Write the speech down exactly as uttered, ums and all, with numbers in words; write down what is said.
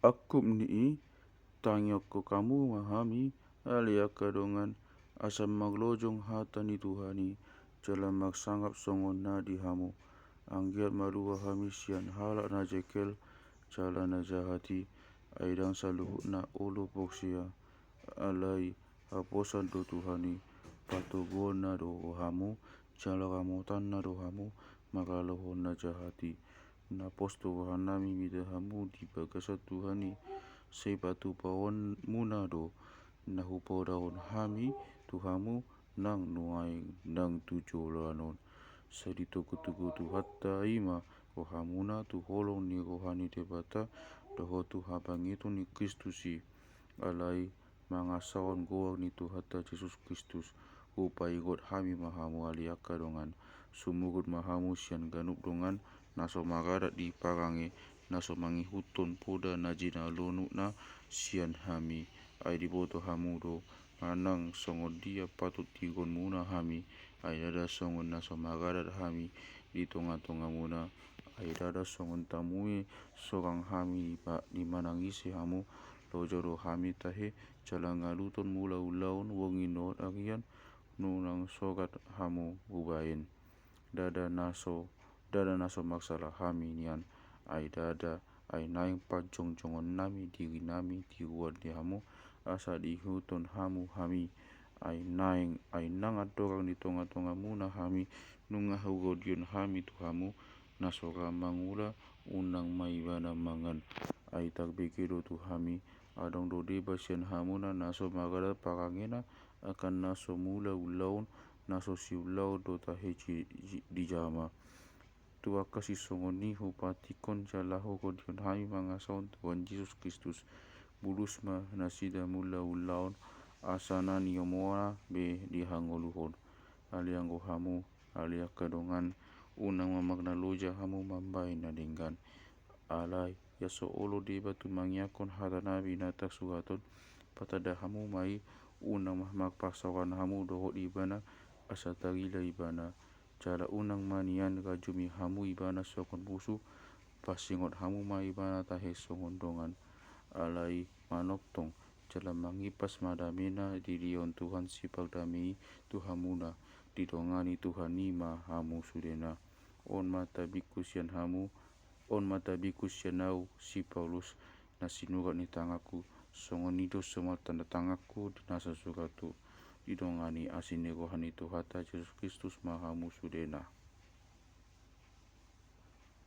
Angkup ni i, tangihon hamu ma hami, ale angka dongan, asa manglojong hata ni Tuhan i, jala marsangap songon na di hamu. Anggiat malua hami sian halak na jengkel jala na jahat i, ai ndang saluhutna olo porsea. Alai haposan do Tuhan i, patoguonna do hamu, jala ramotanna do hamu mangkalohon na jahat i. Na pos do rohanami mida hamu di bagasan Tuhan i, sai patupaonmuna do na hupodaon hami tu hamu nang nuaeng nang tu joloan on. Sai ditogutogu Tuhanta i ma rohamuna tu holong ni roha ni Debata dohot tu hapangidoon ni Kristus i. Alai mangasahon goar ni Tuhanta Jesus Kristus, hupaingot hami ma hamu ale angka dongan. Sumurut ma hamu sian ganup dongan na so maradat di parange, na so mangihuthon poda na jinalonutna sian hami. Ai diboto hamu do manang songon dia patut tigotmuna hami, ai ndada songon na so maradat hami di tongatongamuna. Ai ndada songon tamue sorang hami di manang ise hamu. Loja do hami tahe jala ngaluton mula ulaon wongi dohot arian, nunga sogat hamu hubaen. Ndada na so, ndada na so marsala hami nian, ai ndada, ai naeng panjongjongonnami dirinami di roha ni hamu, asa diihuthon hamu hami. Ai naeng, ai nang andorang di tongatongamuna hami, nunga hurodion hami tu hamu, na so ra mangula, unang ma ibana mangan. Ai tarbege do tu hami, adong do deba sian hamuna na so maradat parangena, angka na so mula ulaon, na so siulaon do tahe di jama. Tu angka sisongon i hupatikkon jala hurodion hami mangasahon Tuhan Jesus Kristus. Bulus ma nasida mula ulaon, asa na niomona be dihangoluhon. Ale anggo hamu, ale angka dongan, unang ma marnaloja hamu mambaen na denggan. Alai ia so olo deba tumangiangkon hata na binahen tarsurat on, patanda hamu ma i, unang ma marpasaoran hamu dohot ibana, asa tarila ibana. Jala unang ma nian rajumi hamu ibana songon musu, pasingot hamu ma ibana tahe songon dongan. Alai manongtong jala mangimpas ma damena dilehon Tuhan sipardame i tu hamuna. Didongani Tuhan i ma hamu sudena. On ma tabingku sian hamu, on ma tabingku sian ahu si Paulus, na sinurat ni tanganku, songon i do somal tanda tanganku di na so surat tu. Didongani asi ni roha ni Tuhanta Jesus Kristus ma hamu sudena.